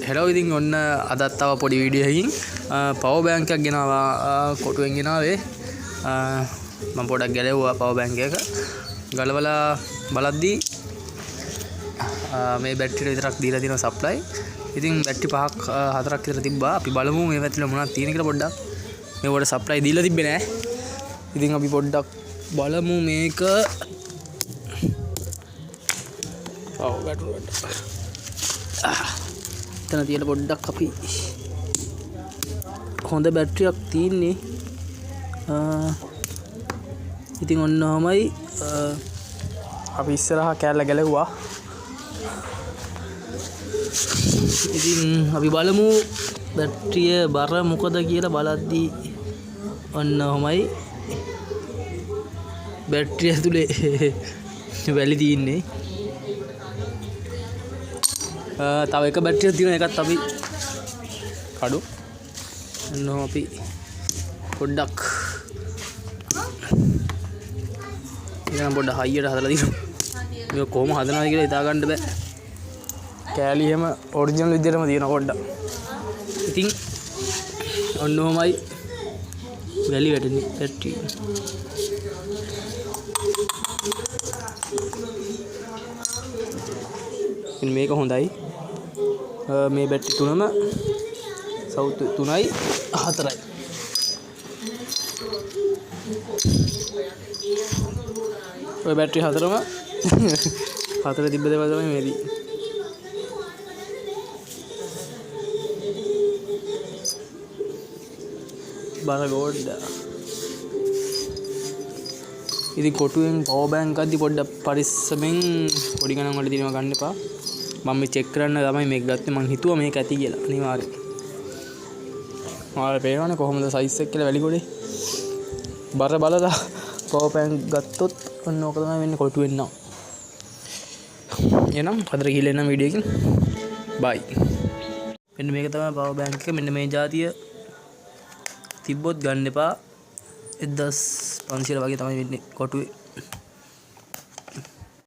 Hello ඉතින් ඔන්න අදත් තව පොඩි වීඩියෝ එකකින් පවර් බැංක් එකක් ගෙනාවා, කොටුවෙන් ගෙනාවේ. මම පොඩක් ගැලෙව්වා පවර් බැංක් එක. ගලවලා බලද්දී මේ බැටරියට විතරක් දීලා තියෙනවා සප්ලයි. ඉතින් බැටරි පහක් හතරක් විතර තිබ්බා. අපි බලමු මේ පැත්තේ මොනවද තියෙන කියලා පොඩ්ඩක්. මේවට සප්ලයි දීලා තිබ්බේ නෑ. ඉතින් අපි පොඩ්ඩක් බලමු මේක. ඔව් වැටුණා. එතන තියලා පොඩ්ඩක් අපි හොඳ බැටරියක් තියෙන්නේ. ඉතින් ඔන්න ඔහමයි අපි ඉස්සරහා කෑල්ල ගැලවුවා. ඉතින් අපි බලමු බැටරිය බර මොකද කියලා බලද්දී ඔන්න ඔහමයි බැටරිය ඇතුලේ වැලි තියෙන්නේ. තව එක බැටරියක් තියෙනවා, ඒකත් අපි කඩු. ඔන්න ඔහොම අපි පොඩ්ඩක් ඊළඟ පොඩ්ඩක් හයියට හදලා තියෙනවා. මේක කොහොම හදනවද කියලා හිතා ගන්න බෑ. කෑලි එහෙම ඔරිජිනල් විදියටම තියෙනවා පොඩ්ඩක්. ඉතින් ඔන්න ඔහොමයි වැලි වැටෙන්නේ බැටරිය. ඉතින් මේක හොඳයි. මේ බැටරි තුනම සවුත් 3යි 4යි. ඔය බැටරි හතරම හතර තිබ්බ දේවල් තමයි මේ තියෙන්නේ. බර ගෝඩ්ඩ. ඉතින් කොටුවෙන් පවර් බැංක් අද්දි පොඩ්ඩක් පරිස්සමෙන් පොඩි ගණන් වල තියෙනවා ගන්න එපා. මම මේ චෙක් කරන්න තමයි මේක ගත්තේ. මං හිතුවා මේක ඇති කියලා අනිවාර්යෙන්. ඔයාලා පේනවනේ කොහොමද සයිස් එක කියලා වැලි ගොඩේ. බර බලලා පවර් බැංක් ගත්තොත් ඔන්න ඕක තමයි වෙන්නේ කොටුවෙන් නම්. එහෙනම් හදර ගිහලා එන්නම් වීඩියෝ එකකින්. බයි. මෙන්න මේක තමයි පවර් බැංක් එක. මෙන්න මේ ජාතිය තිබ්බොත් ගන්න එපා. 1500 වගේ තමයි වෙන්නේ කොටුවේ.